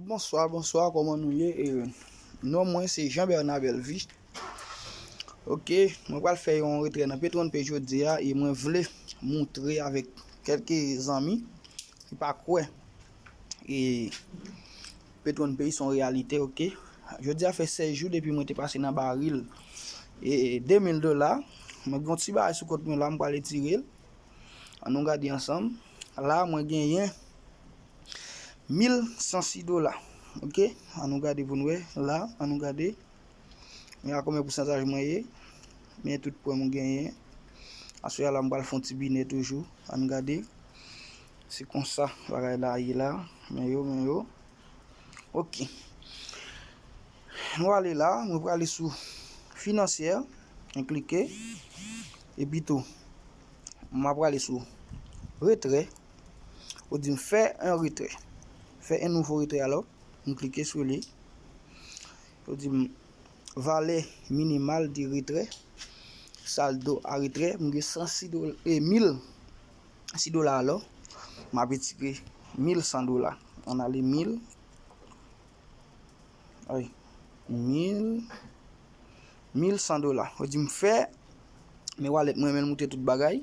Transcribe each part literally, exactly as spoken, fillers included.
Bonswa, bonswa, kòman nou ye? E, non mwen se Jean Bernard Bellevue. Ok, mwen pral fè yon retrè nan Petronpay jodi a e mwen vle montre avèk kèlke zanmi ki pa kwè e Petronpay se yon reyalite, ok. Jodi a fè sèz jou depi mwen te pase nan baril. E de mil dola, mwen gen yon ti bagay sou kont mwen la, m pral retire l. An nou gade ansanm. La, mwen genyen mil san sis dola. Ok? An nou gade pou n wè. La, an nou gade. Men a konbyen pousantaj mwen ye? Men tout pwen mwen genyen. Aswè a la, m pral fè yon ti binè toujou. An nou gade. Se konsa bagay la ye la. Men yo, men yo. Ok. Nou ale la, mwen prale sou finansyè, mwen klike, epi tou, mwen prale sou retrè, yo di m fè yon retrè, fè yon nouvo retrè alò, mwen klike sou li, yo di m valè minimal de retrè, saldo a retrè, mwen gen san sis dola, e mil sis dola alò, mwen ap retire mil san dola, ann ale mil, ay, mil, mil san dola. Yo di m fè, men walèt mwen, men l moute tout bagay.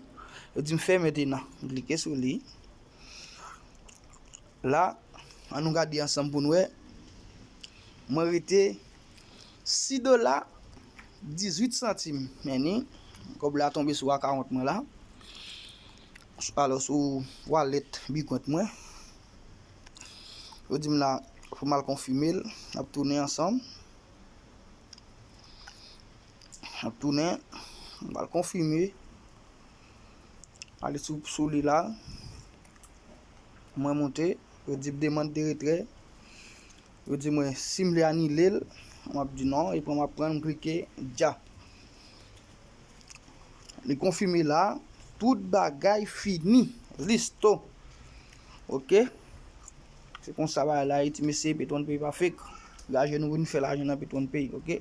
Yo di m fè mentenan. M klike sou li. La, an nou gade ansanm pou n wè. Mwen rete sis dola dizuit santim. Men ni, kòb la tonbe sou akawont mwen la. Alò, sou walèt Bigwent mwen. Yo di m la, pou m al konfime l, n ap tounen ansanm. N ap tounen, m al konfime. Ale sou, sou li la. Mwen monte, yo di m demande de retrait. Yo di mwen si m vle anile l, m ap di non, epi m ap pran, m klike dja. Li konfime la, tout bagay fini. Listo. Ok? Se konsa bagay la ye, ti mesye, Petronpay pa fake. Gaje nou vin fè lajan nan Petronpay, ok?